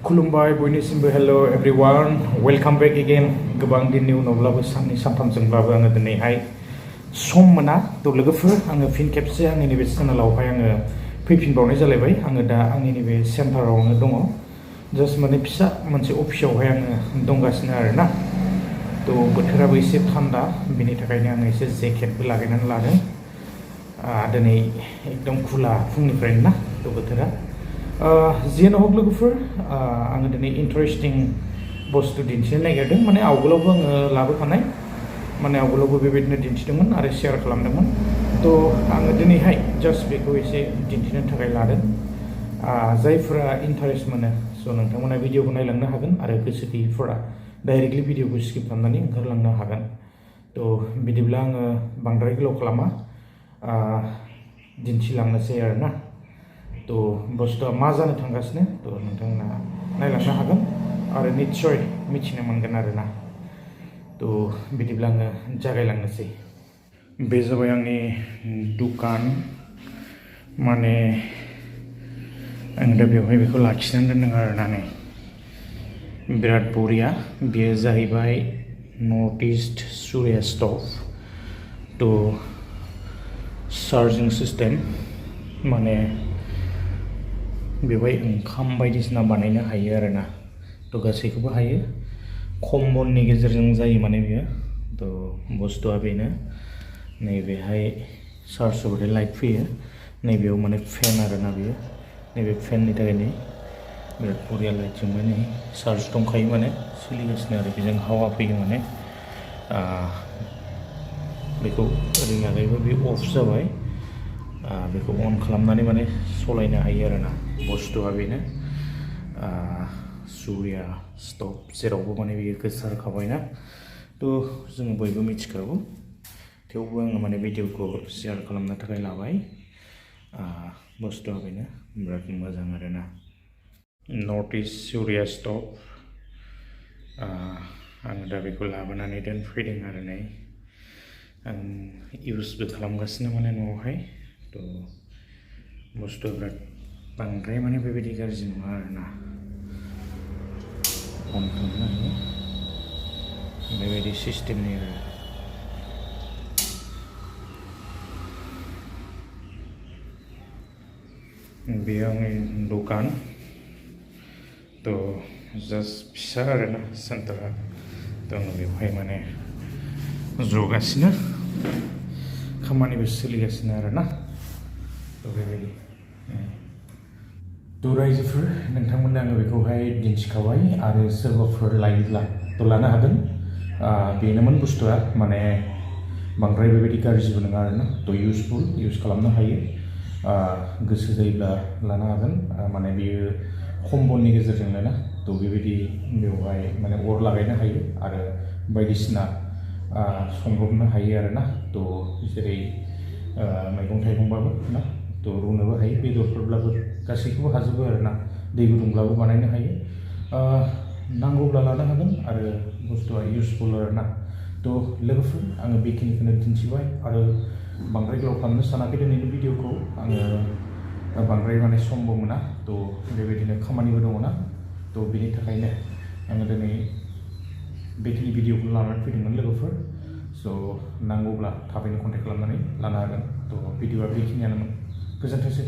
खुलुमबाय बयनिसिमबो hello everyone welcome back again गोबां दिननि उनावब्लाबो साननै सानथामजोंब्लाबो आङो दिनैहाय सम मोना थ' लोगोफोर आङो फिन खेबसे आंनि नैबे चेनेलावहाय आङो फैफिनबावनाय जालायबाय आङो दा आंनि नैबे सेन्टारावनो दङ जास्ट माने फिसा मोनसे अफिसावहाय आङो दंगासिनो आरोना थ' बोथोराबो एसे थान्दा बिनि थाखायनो आङो एसे जेकेटबो लागायनानै लादों दिनै एकदम खुला फुंनिफ्रायनो ना थ' बोथोरा जियानो हक लोगोफोर आङो दिनै इन्टारेस्टिं बुस्थु दिन्थिनो नागिरदों माने आवगोलावबो आङो लाबोखानाय माने आवगोलावबो बेबायदिनो दिन्थिदोंमोन आरो शेयार खालामदोंमोन थ' आङो दिनैहाय जास्ट बेखौ एसे दिन्थिनो थाखाय लादों जायफोरा इन्टारेस्ट मोनो स' नोंथांमोना भिडिअखौ नायलांनो हागोन आरो गोसो गैयैफोरा डाइरेक्टलि भिडिअखौ स्किप खालामनानै ओंखारलांनो हागोन थ' बिदिब्ला आङो बांद्राय गोलाव खालामा दिन्थिलांनोसै आरोना थ' बुस्थुआ मा जानो थांगासिनो थ' नोंथांमोना नायलांनो हागोन आरो निस्सय मिथिनो मोनगोन आरोना थ' बिदिब्ला आङो जागायलांनोसै बे जाबाय आंनि दुकान माने आं दा बेवहाय बेखौ लाखिनानै दोनदों आरोना नै बिराद बरिया बेयो जाहैबाय नर्थ इस्ट सूर्या स्ट'व थ' चार्जिं सिस्टेम माने बेवहाय ओंखाम बायदिसिना बानायनो हायो आरोना थ' गासैखौबो हायो खम बननि गेजेरजों जायो माने बेयो थ' बुस्थुआ बेनो नैबेहाय चार्ज होबाथाय लाइट फैयो नैबेयाव माने फेन आरोना बेयो नैबे फेननि थाखायनो बिराद बरिया लाइट जोंबाय नै चार्ज दंखायो माने सोलिगासिनो आरो बेजों हावा फैयो माने बेखौ ओरै लागायबा बे अफ जाबाय बेखौ अन खालामनानै माने सलायनो हायो आरोना बुस्थुआ बेनो सूर्या स्ट'व जेरावबो माने बेयो गोसारखाबायना थ' जोङो बयबो मिथिखागौ थेवबो आङो माने भिडिअखौ शेयार खालामनो थाखाय लाबाय बुस्थुआ बेनो बिराद मोजां आरोना नर्थ इस्ट सूर्या स्ट'व आङो दा बेखौ लाबोनानै दोनफैदों आरो नै आं इउजबो खालामगासिनो माने न'आवहाय थ' बुस्थुआ बिराद बांद्राय माने बेबायदि गाज्रि नङा आरोना अन खालामनो हायो बेबायदि सिस्टेमनि आरो बेयो आंनि दखान थ' जास्ट फिसा आरोना सेन्टारा थ' आङो बेवहाय माने जगासिनो खामानिबो सोलिगासिनो आरोना थ' बेबायदि थ' रायजोफोर नोंथांमोननो आङो बेखौहाय दिन्थिखाबाय आरो सोरबाफोर लायोब्ला थ' लानो हागोन बेनोमोन बुस्थुआ माने बांद्राय बेबायदि गाज्रिबो नङा आरोना थ' इउजफुल इउज खालामनो हायो गोसो जायोब्ला लानो हागोन माने बेयो खम बननि गेजेरजोंनो ना थ' बेबायदि बेवहाय माने अर लागायनो हायो आरो बायदिसिना संब्रबनो हायो आरोना थ' जेरै मैगं थाइगंबाबो ना थ' रुनोबो हायो बेदरफोरब्लाबो गासैखौबो हाजोबो आरोना दै गुदुंब्लाबो बानायनो हायो नांगौब्ला लानो हागोन आरो बुस्थुआ इउजफुल आरोना थ' लोगोफोर आङो बेखिनिखौनो दिन्थिबाय आरो बांद्राय गोलाव खालामनो सानाखै दिनैनि भिडिअखौ आङो बांद्राय माने समबो मोना थ' बेबायदिनो खामानिबो दङ ना थ' बेनि थाखायनो आङो दिनै बेखिनि भिडिअखौ लानानै फैदोंमोन लोगोफोर स' नांगौब्ला थाबैनो कन्टेक्ट खालामनानै लानो हागोन थ' भिडिअआ बेखिनियानोमोन गोजोन्थोंसै